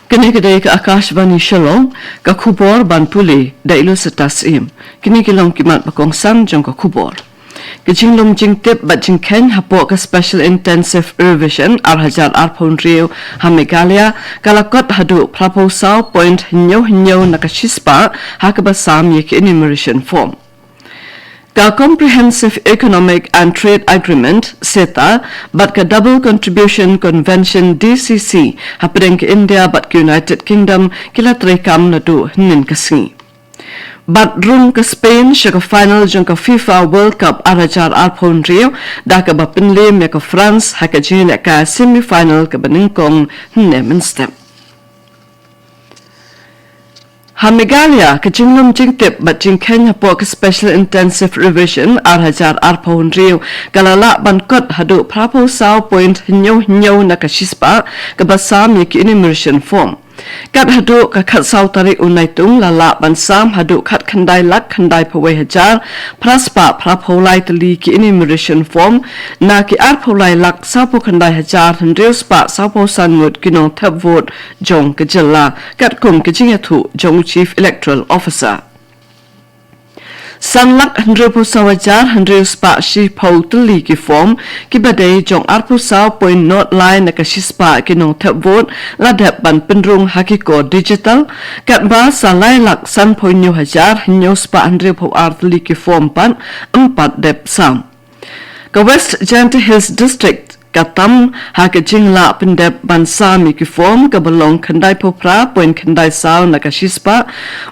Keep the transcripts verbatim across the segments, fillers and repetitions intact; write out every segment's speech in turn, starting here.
Kane ka dei ka Akashvani Shillong, ka khubor ban pule da i Lucetta Syiem. Kine ki long ki mat ba kongsan jong ka khubor. Ka jinglum jingtip bad jingkheiñ hapoh ka Special Intensive Revision ar hajar arphew hynriew ha Meghalaya ka la kot haduh phraphew saw point hynñiew hynñiew na ka shispah ha kaba sam ïa ki enumeration form. Ka Comprehensive Economic and Trade Agreement, CETA, bad ka Double Contribution Convention, D C C, hapdeng ka India bad ka United Kingdom ki la treikam naduh hynnin ka sngi. Bad rung ka Spain sha ka final jong ka FIFA World Cup ar hajar arphew hynriew da kaba pynliem ïa ka France ha ka jingïalehkai semi final kaba nyngkong hynne mynstep. Ha Meghalaya, ka jinglum jingtip bad jingkheiñ hapoh ka Special Intensive Revision ar hajar arphew hynriew ka la lah ban kot haduh phraphew saw point hynñiew hynñiew na ka shispah kaba sam ïa ki enumeration form. Kat haduh ka khatsaw tarik u Naitung la lah ban sam haduh khatkhyndai lak khyndaiphew wei hajar phraspah phraphew lai tylli ki enumeration form na ki arphew lai lak sawphew khyndai hajar hynriew spah sawphew san ngut ki nongthep vote jong ka jylla, katkum ka jingïathuh jong u Chief Electoral Officer. San lak hynriewphew saw hajar hynriew spah shiphew tylli ki form kiba dei jong arphew saw point nod lai na ka shispah ki nongthep vote la dep ban pynrung ha ki kor digital, katba sa lai lak sanphew hynñiew hajar hynñiew spah hynriewphew ar tylli ki form pat ym pat dep sam. Ka West Jaintia Hills District ka tam ha ka jinglah pyndep ban sam ïa ki form kaba long khyndaiphew phra point khyndai saw na ka shispah,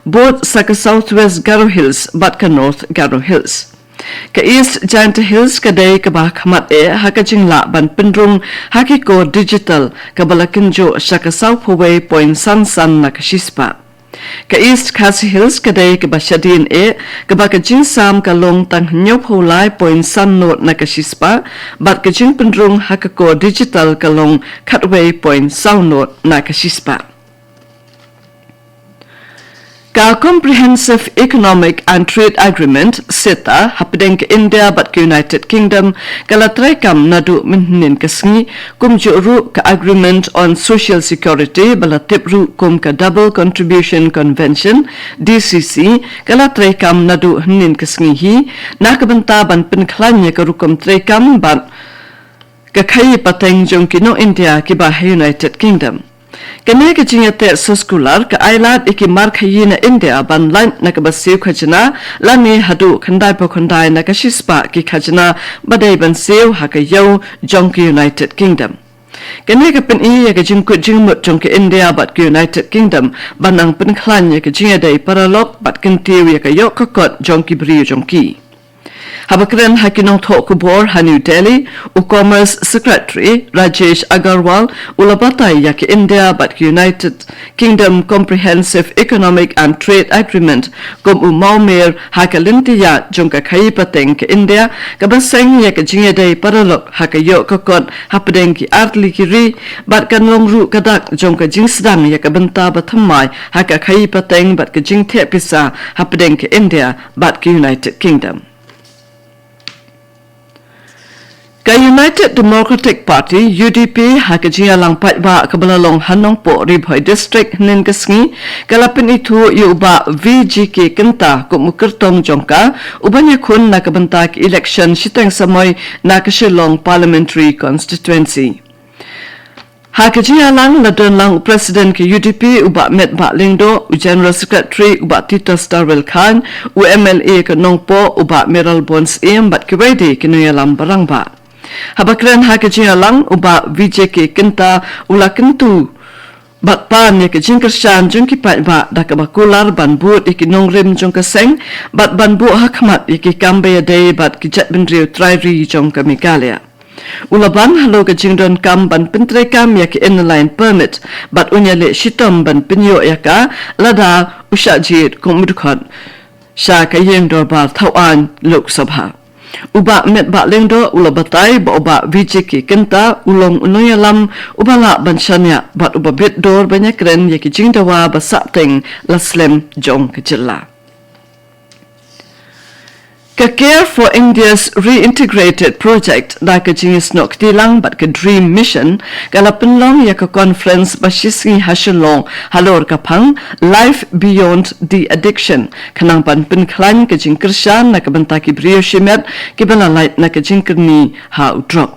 bud sa ka South West Garo Hills bad ka North Garo Hills. Ka East Jaintia Hills ka dei kaba khmat eh ha ka jinglah ban pynrung ha ki kor digital kaba la kynjoh sha ka sawphew wei point san san na ka shispah. Ka East Khasi Hills ka dei kaba shadien eh, kaba ka jingsam ka long tang hynñiewphew lai point san nod na ka shispah, bad ka jingpynrung ha ka kor digital ka long khatwei point saw nod na ka shispah. Ka Comprehensive Economic and Trade Agreement, CETA, hapdeng ka India bad ka United Kingdom, ka la treikam naduh mynhynnin ka sngi, kumjuh ruh ka Agreement on Social Security, ba la tip ruh kum ka Double Contribution Convention, D C C, ka la treikam naduh hynnin ka sngi hi, na ka bynta ban pynkhlaiñ ïa ka rukom treikam bad ka khaïi pateng jong ki nong India kiba ha United Kingdom. Kane ka jingïateh soskular ka ailad ïa ki mar khaïi na India ban lait na kaba siew khajna, lane haduh khyndaiphew khyndai na ka shispah ki khajna ba dei ban siew ha ka ïew jong ka United Kingdom. Kane ka pyni ïa ka jingkut jingmut jong ka India bad ka United Kingdom ban nang pynkhlaiñ ïa ka jingïadei paralok bad kyntiew ïa ka ïoh ka kot jong ki briew jong ki. Haba kren ha ki nongthoh khubor ha New Delhi, u Commerce Secretary Rajesh Agarwal u la batai ïa ka India bad ka United Kingdom Comprehensive Economic and Trade Agreement kum u mawmer ha ka lynti ïaid jong ka khaïi pateng ka India, kaba seng ïa ka jingïadei paralok ha ka ïoh ka kot hapdeng ki artylli ki ri, bad kan long ruh ka dak jong ka jingsdang ïa ka bynta bathymmai ha ka khaïi pateng bad ka jingtheh pisa hapdeng ka India bad ka United Kingdom. Ka United Democratic Party, U D P, ha ka jingïalang paidbah kaba la long ha Nongpoh, Ri Bhoi District, hynnin ka sngi, ka la pynithuh ïa u Bah V G K Kynta kum u kyrtong jong ka, u ban ïakhun na ka bynta ka election shiteng samoi na ka Shillong Parliamentary Constituency. Ha ka jingïalang la don lang u President ka U D P u Bah Metbah Lyngdoh, u General Secretary u Bah Titus Darwell Chyne, u M L A ka Nongpoh u Bah Mayralborn Syiem bad kiwei de ki nongïalam ba rangbah. Haba kren ha ka jingïalang u Bah V J K Kynta u la kyntu bad pan ïa ka jingkyrshan jong ki paidbah da kaba kular ban bud ïa ki nongrim jong ka seng bad ban buh ha khmat ïa ki kam ba ïadei bad ki jaitbynriew trai ri jong ka Meghalaya. U la ban halor ka jingdonkam ban pyntreikam ïa ka Inner Line Permit bad un ïaleh shitom ban pynïoh ïa ka lada u shah jied kum u dkhot sha ka ïing dorbar thawaiñ Lok Sabha. U Bah Metbah Lyngdoh u la batai ba u Bah V J K Kynta u long u nongïalam uba lah ban shaniah bad uba bit dor ban ïakren ïa ki jingdawa ba sahteng la slem jong ka jylla. Ka Care for India's Reintegrated Project, da ka jingsnoh kti lang bad ka DREAM Mission, ka la pynlong ïa ka conference ba shisngi ha Shillong, halor ka phang Life Beyond the Addiction, khnang ban pynkhlaiñ ka jingkyrshan na ka bynta ki briew shimet, ki ba la lait na ka jingkyrni ha u drok.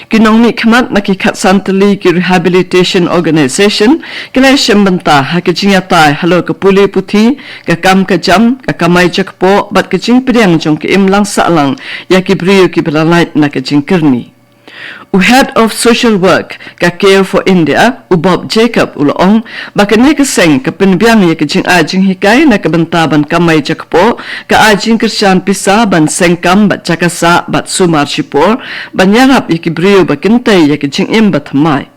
Ki nongmihkhmat na ki khatsan tylli ki rehabilitation organization, ki la shim bynta ha ka jingïatai halor ka pule puthi, ka kam ka jam, ka kamai jakpoh, bad ka jingpdiang jong ka imlang sahlang, ïa ki briew ki ba la lait na ka jingkyrni. U Head of Social Work, ka Care for India, u Bob Jacob, u la ong, ba kane ka seng, ka pynbiang ïa ka jingai jinghikai, na ka bynta ban kamai jakpoh, ka ai jingkyrshan pisa, ban seng kam, bad jaka sah, bad sumar shipor, ban ïarap ïa ki briew ba kyntei ïa ka jingim ba thymmai.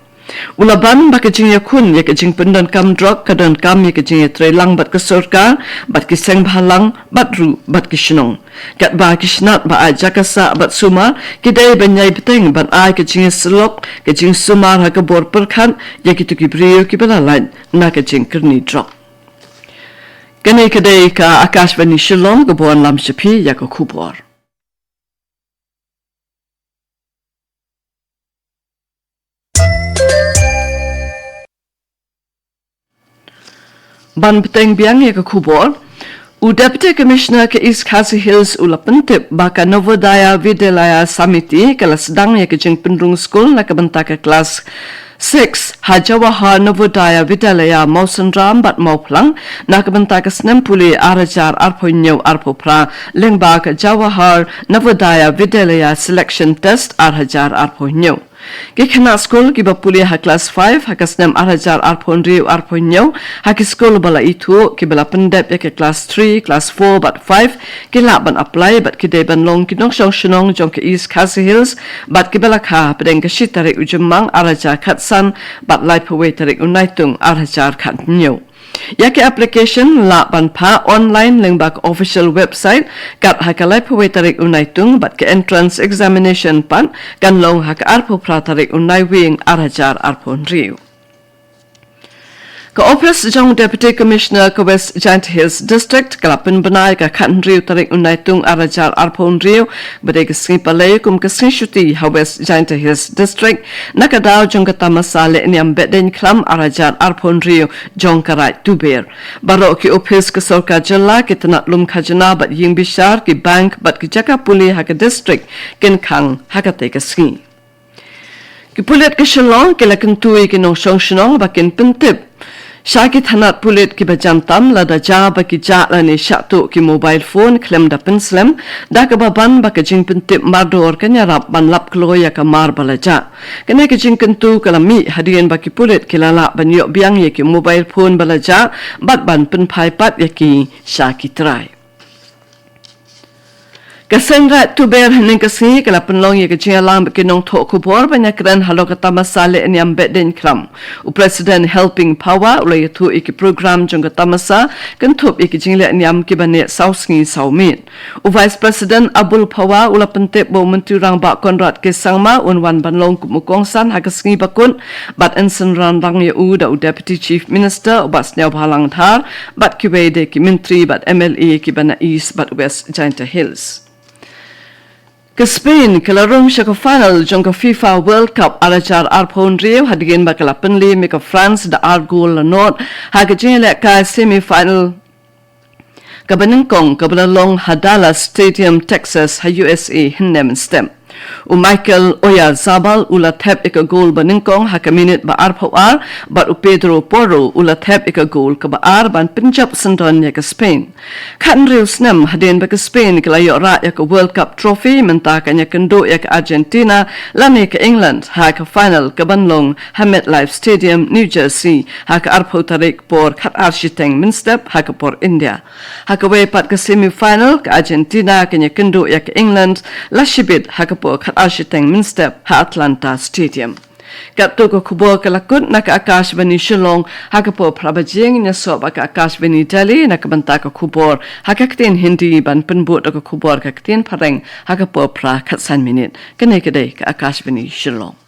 U la ban ba ka jingïakhun ïa ka jingpyndonkam drok ka donkam ïa ka jingïatreilang bad ka sorkar, bad ki seng bhalang, bad ruh, bad ki shnong. Katba ki shnat ba ai jaka sah bad sumar, ki dei ban ïai bteng ban ai ka jingïasyllok, ka jingsumar ha ka bor pyrkhat, ïa kito ki briew ki ba la lait, na ka jingkyrni drok. Kane ka dei ka Akashvani Shillong ka ban lam sha phi ïa ka khubor. Ban bteng biang ïa ka khubor. U Deputy Commissioner ka East Khasi Hills u la pyntip ba ka Navodaya Vidyalaya Samiti ka la sdang ïa ka jingpynrung skul na ka bynta ka klas six ha Jawahar Navodaya Vidyalaya Mawsynram bad Mawphlang na ka bynta ka snem pule ar hajar arphew hynñiew arphew phra lyngba ka Jawahar Navodaya Vidyalaya Selection Test ar hajar arphew hynñiew. Ki khynnah skul ki ba pule ha klas five ha ka snem ar hajar arphew hynriew arphew hynñiew ha ki skul ba la ithuh ki ba la pyndep ïa ka klas three, klas four bad five ki lah ban apply bad ki dei ban long ki nongshong shnong jong ka East Khasi Hills bad ki ba la kha hapdeng ka shi tarik u Jymmang ar hajar khatsan bad laiphew wei tarik u Naitung ar hajar khathynñiew. Ïa ka application lah ban phah online lyngba ka official website kat ha ka laiphew wei tarik u Naitung bad ka entrance examination pat kan long ha ka arphew phra tarik u Naiwieng ar hajar arphew hynriew. Ka ophis jong Deputy Commissioner ka West Jaintia Hills District ka la pynbna ïa ka khathynriew tarik u Naitung ar hajar arphew hynriew, ba dei ka sngi Palei kum ka sngi shuti ha West Jaintia Hills District, na ka daw jong ka tamasa lehniam Behdeiñkhlam ar hajar arphew hynriew jong ka Raid Tuber. Baroh ki ophis ka sorkar jylla, ki tnat lum khajna bad ïing bishar, ki bank bad ki jaka pule ha ka district kin khang ha katei ka sngi. Ki pulit ka Shillong ki la kyntu ïa ki nongshong shnong ba kin pyntip sha ki tnat pulit ki ba jan tam lada jia ba ki jah lane shah tuh ki mobile phone khlem da pynslem, da kaba ban ba ka jingpyntip mardor kan ïarap ban lap kloi ïa ka mar ba la jah. Kane ka jingkyntu ka la mih hadien ba ki pulit ki la lah ban ïoh biang ïa ki mobile phone ba la jah bad ban pynphai pat ïa ki sha ki trai. Ka seng Raid Tuber hynne ka sngi ka la pynlong ïa ka jingïalang bad ki nongthoh khubor ban ïakren halor ka tamasa lehniam Behdeiñkhlam. U President Helping Phawa u la ïathuh ïa ki program jong ka tamasa, kynthup ïa ki jinglehniam ki ba neh saw sngi saw miet. U Vice President Abul Phawa u la pyntip ba u Myntri Rangbah Conrad K Sangma un wan ban long kum u kongsan ha ka sngi ba kut, bad yn synran lang ïa u da u Deputy Chief Minister u Bah Sniawbhalang Dhar, bad kiwei de ki myntri bad M L A ki ba na East bad West Jaintia Hills. Ka Spain ka la rung sha ka final jong ka FIFA World Cup ar hajar arphew hynriew hadien ba ka la pynliem ïa ka France da ar gol la nod ha ka jingïalehkai semi final ka ba nyngkong ka ba la long ha Dallas Stadium, Texas, ha U S A hynne mynstep. U Mikel Oyarzabal u la thep ïa ka gol ba nyngkong ha ka minit ba arphew ar, bad u Pedro Porro u la thep ïa ka gol ka ba ar ban pynjop syndon ïa ka Spain. Khathynriew snem hadien ba ka Spain ka la ïoh rah ïa ka World Cup trophy, mynta kan ïakynduh ïa ka Argentina lane ka England ha ka final ka ban long ha MetLife Stadium, New Jersey, ha ka arphew tarik por khatar shiteng mynstep ha ka por India. Ha kawei pat ka semi final ka Argentina kan ïakynduh ïa ka England la shibit ha ka por khatar shiteng mynstep ha Atlanta Stadium. Katto ka khubor ka la kut na ka Akashvani Shillong, ha ka por phra baje ngin ïasoh bad ka Akashvani Delhi na ka bynta ka khubor ha ka ktien Hindi, ban pynbud da ka khubor ka ktien Phareng ha ka por phra khatsan minit. Kane ka dei ka Akashvani Shillong.